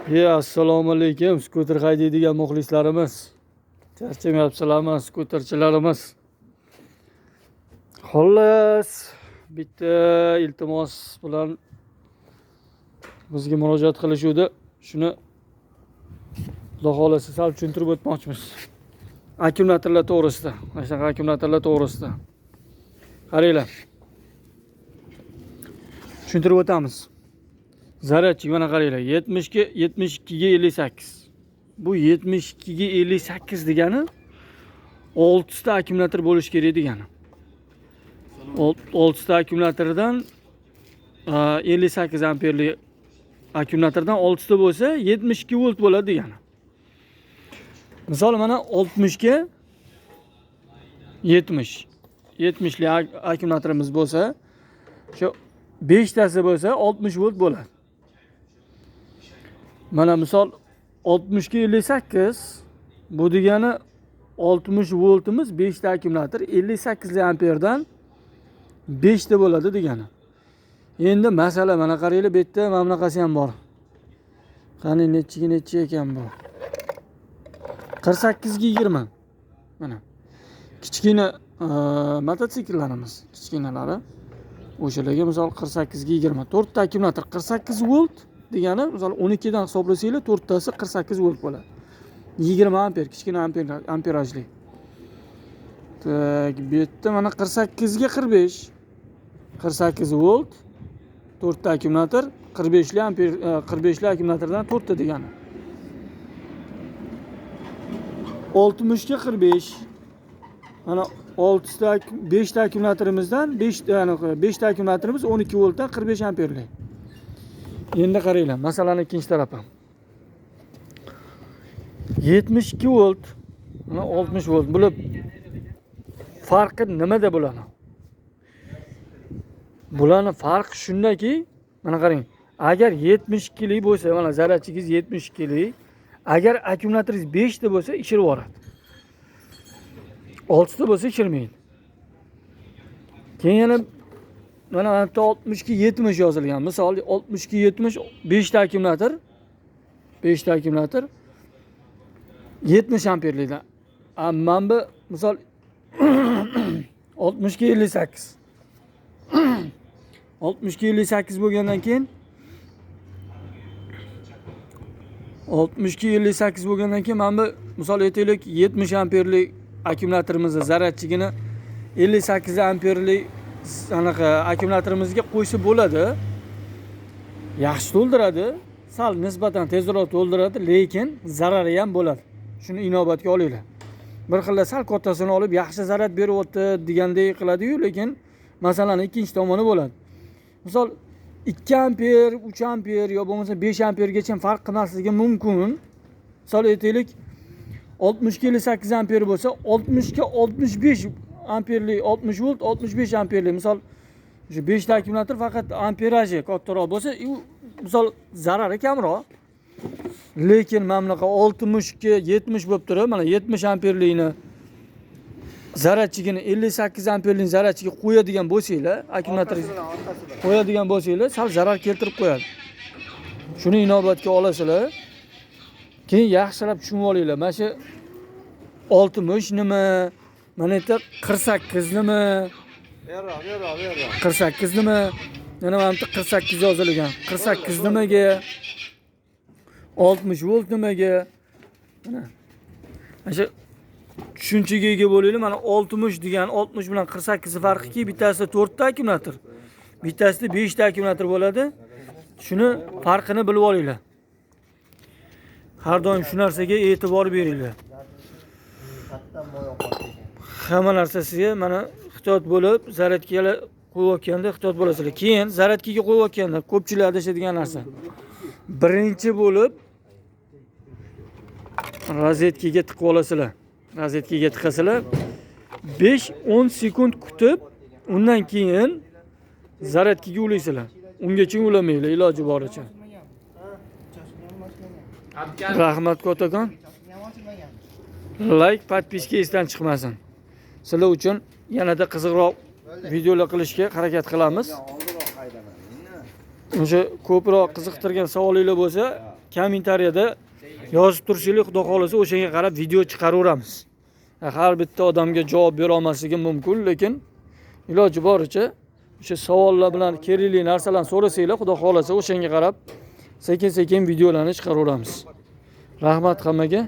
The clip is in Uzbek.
Assalomu alaykum, skuter haydaydigan muxlislarimiz. Charchamayapsizlarmi, skuterchilarimiz? Xullas, bitta iltimos bilan bizga murojaat qilishuvdi. Shuni Xudo xohlasa sal tushuntirib o'tmoqchimiz. Akkumulyatorlar to'g'risida, mana shunaqa akkumulyatorlar to'g'risida. Qaranglar. Tushuntirib o'tamiz. Zaryadchik, mana qaranglar, 70 ga 72 ga 58. Bu 72 ga 58 degani 6 ta akkumulyator bo'lishi kerak degani. 6 ta akkumulyatordan 58 amperli akkumulyatordan 6 ta bo'lsa 72 volt bo'ladi degani. Misol, mana 60 ga 70 70 li akkumulyatorimiz bo'lsa, shu 5 tasi bo'lsa 60 volt bo'ladi. Mana misol 60 ga 58, bu degani 60 voltimiz 5 ta akkumulyator 58 amperdan 5 ta bo'ladi degani. Endi masala, mana qaranglar, bu yerda mana bunaqasi ham bor. Qani, nechiga nechi ekan bu? 48 ga 20. Mana kichkina mototsikllarimiz, kichkinalari. O'shalarga misol 48 ga 20, 4 ta akkumulyator 48 volt degani, misol 12 dan hisoblasanglar, 4 tasi 48 volt bo'ladi. 20 amper, kichkina amper, amperajli. Так, bu yerda mana 48 ga 45. 48 volt 4 ta akkumulyator 45 li amper, 45 li akkumulyatordan 4 ta degani. 60 ga 45. Mana 6 ta, 5 ta akkumulyatorimizdan 5 ta, ya'ni 5 ta akkumulyatorimizdan 12 voltdan 45 amperli. Endi qaranglar, masalani ikkinchi tarafi. 72 volt, mana 60 volt. Bular farqi nimada bularni? Bularni farqi shundaki, mana qarang, agar 72 lik bo'lsa, mana zaryadchigingiz 72 lik, agar akkumulyatoringiz 5 ta bo'lsa, ishirib yuboradi. 6 ta bo'lsa ishirmaydi. Keyin yana mana bu yerda 62 70 yozilgan. Misol 62 70, 5 ta akkumulyator, 5 ta akkumulyator 70 amperlikdan. Mana bu misol 60 ga 58. 60 ga 58 bo'lgandan keyin 60 ga 58 bo'lgandan keyin mana bu misol aytaylik 70 amperlik akkumulyatorimizning zaryadchigini 58 amperlik anaqa akkumulyatorimizga qo'ysa bo'ladi. Yaxshi to'ldiradi, sal nisbatan tezroq to'ldiradi, lekin zarari ham bo'ladi. Shuni inobatga olinglar. Bir xilda sal kattasini olib yaxshi zaryad beryapti degandek qiladi-yu, lekin masalani ikkinchi tomoni bo'ladi. Misol 2 amper, 3 amper yo bo'lmasa 5 ampergacha farq qilmasligi mumkin. Misol aytaylik 60 ga 58 amper bo'lsa, 60 ga 65 amperli, 60 volt 65 amperli. Misol shu 5 ta akkumulyator faqat amperaji kattaroq bo'lsa, u misol zarari kamroq. Lekin mana bunaqa 60 ga 70 bo'lib turib, mana 70 amperlikni zaryadchigini 58 amperlik zaryadchiga qo'yadigan bo'lsanglar, akkumulyator qo'yadigan bo'lsanglar, sal zarar keltirib qo'yadi. Shuni inobatga olasizlar. Keyin yaxshilab tushunib olinglar. Mana shu 60 nima, mana yerda 48 nima, 48 nima, yana mana bu yerda 48 yozilgan. 48 nimaga? 60 volt nimaga? Mana shu tushunchaga ega bo'linglar. Mana 60 degan 60 bilan 48 farqiki, bittasida 4 ta akkumulyator, bittasida 5 ta akkumulyator bo'ladi. Shuni farqini bilib olinglar. Har doim shu narsaga e'tibor beringlar. Hamma narsasiga mana ehtiyot bo'lib, zaryadkaga qo'yayotganda ehtiyot bo'lasizlar. Keyin zaryadkaga qo'yayotganda ko'pchilik adashadigan narsa. Birinchi bo'lib rozetkaga tiqib olasizlar. Rozetkaga tiqasizlar. 5-10 sekund kutib, undan keyin zaryadkaga ulaysizlar. Ungacha ulamanglar iloji boricha. Rahmat kattakon. Like, podpiska esdan chiqmasin. Sizlar uchun yanada qiziqroq videolar qilishga harakat qilamiz. O'sha ko'proq qiziqtirgan savolinglar bo'lsa, Kommentariyada yozib turishinglar, xudo xohlasa, o'shanga qarab video chiqaraveramiz. Har bitta odamga javob bera olmasligim mumkin, lekin iloji boricha o'sha savollar bilan kerakli narsalarni so'rasanglar, xudo xohlasa, o'shanga qarab sekin sekin videolarni chiqaraveramiz. Rahmat hammaga.